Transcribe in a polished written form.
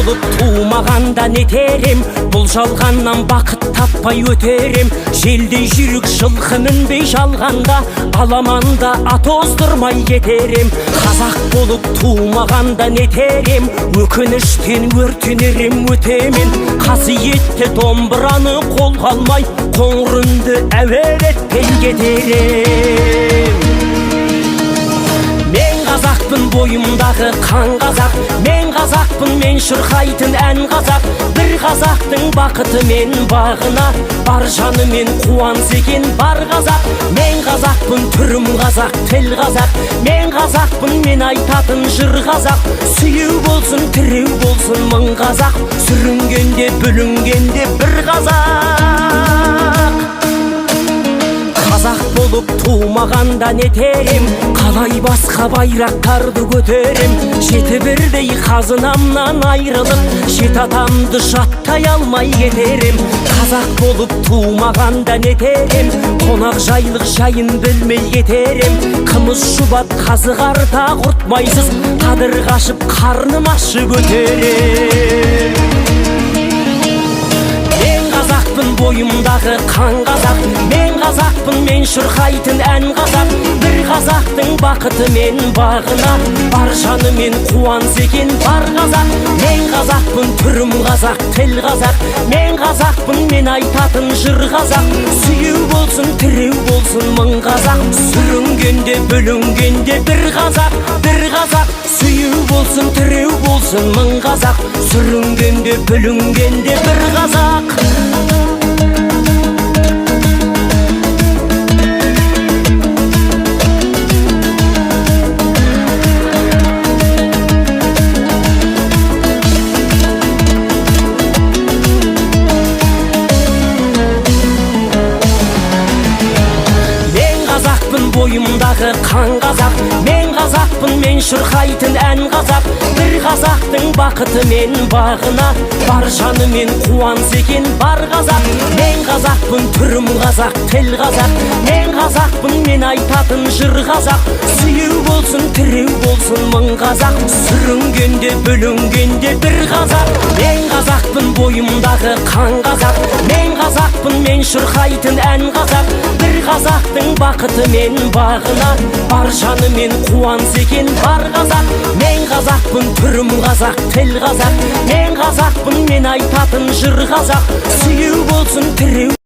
Болып тумағанда нетер ем, бұл жалғаннан бақыт таппай өтер ем. Желдей жүйрік жылқы мінбей жалғанда, аламанда ат оздырмай кетер ем. Қазақ болып тумағанда нетер ем, өкініштен өртенер ем өтемен. Қасиетті домбыраны қолға алмай, қоңыр үнді әуелетпей кетер ем. Мен қазақпын, бойымдағы қан қазақ. Мен қазақпын, мен шырқайтын ән қазақ. Бір қазақтың бақыты мен бағына бар жанымен қуанса екен бар қазақ. Мен қазақпын, түрім қазақ, тіл қазақ. Мен қазақпын, мен айтатын жыр қазақ. Сүйеу болсын, тіреу болсын мың қазақ, сүрінгенде, бүлінгенде бір қазақ. Қазақ болып тумағанда нетер ем, қалай басқа байрақтарды көтерем? Жеті бірдей қазынамнан айрылып, жеті атамды жаттай алмай кетер ем. Қазақ болып тумағанда нетер ем, қонақ жайлық жайын білмей кетер ем. Қымыз, шұбат, қазы қарта, құртмайсыз, қадір қашып, қарным ашып өтер ем. Мен қазақпын, бойымдағы қан қазақ. Мен қазақпын, мен шырқайтын ән қазақ. Бір қазақтың бақыты мен бағына бар жанымен қуанса екен бар қазақ. Мен қазақпын, түрім қазақ, тіл қазақ. Мен қазақпын, мен айтатын жыр қазақ. Сүйеу болсын, тіреу болсын мың қазақ, сүрінгенде, бүлінгенде бір қазақ, бір қазақ. Сүйеу болсын, тіреу болсын мың қазақ, сүрінгенде, бүлінгенде бір қазақ. Мен қазақпын, бойымдағы қан қазақ. Мен қазақпын, мен шырқайтын ән қазақ. Бір қазақтың бақыты мен бағына бар жанымен қуанса екен бар қазақ. Мен қазақпын, түрім қазақ, тіл қазақ. Мен қазақпын, мен айтатын жыр қазақ. Сүйеу болсын, тіреу болсын мың қазақ, сүрінгенде, бүлінгенде бір қазақ. Мен қазақпын, бойымдағы қан қазақ. Мен қазақпын, мен шырқайтын ән қазақ. Бір қазақтың бақыты мен бағына бар жанымен қуанса екен бар қазақ. Мен қазақпын, түрім қазақ, тіл қазақ. Мен қазақпын, мен айтатын жыр қазақ. Сүйеу болсын, тіреу